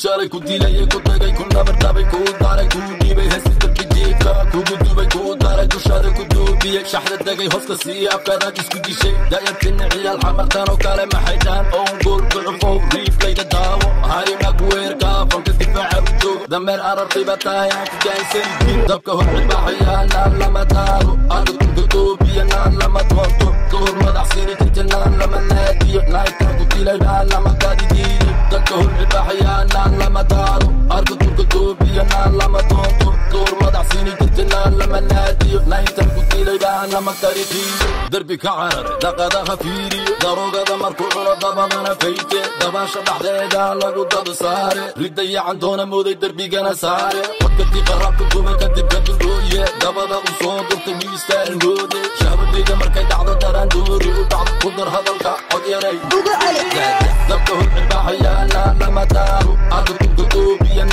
Shalay ku dilayay, ku tagay, ku nabartabay, ku daray, ku dhiibay heesti darbi jiifka kugu dubay, ku daray dushaada ku duubiyey, shaxda degay hooska sii afkaadaad isku dishay. Dayartina ciyaal xamartan oo kale maxay dhahan? Own goal ducufow, riiflayda daawo. Harry Maguire-ka fanka difaaca u joogo. Dameer arartay baa tahay aan ku gaansanidin. Dabka hor cilbaaxayaa lama daaro, arka dhulka doobiya naan lama doonto, duhur madax siini jirta naan lama naadiyo, naagta ku dilay baa lama kaadidiiyo. Dabka hor cilbaaxayaa naan lama daaro, arka dhulka doobiya naan lama doonto, duhur madax siini jirta naan lama naadiyo, naagta ku dilay baa lama karidiiyo. Derbi ka carare dhaqadaha fiiriyo, daroogada markuu cuno dabadana fayte, dabaasha dhexdeeda lagu dada saare, ridayacan doona mooday derbigana saare, codka diqarabka duba kadib ka dulooye, dabada u soo durtay miistaalmoode, shahwadayda markay dhacdo daraan doori u dhacdo, ku dar hadalka cod yaray. Ugu celi. Dabka hor cilbaaxayaana lama daaro, arka dhulka doobiya.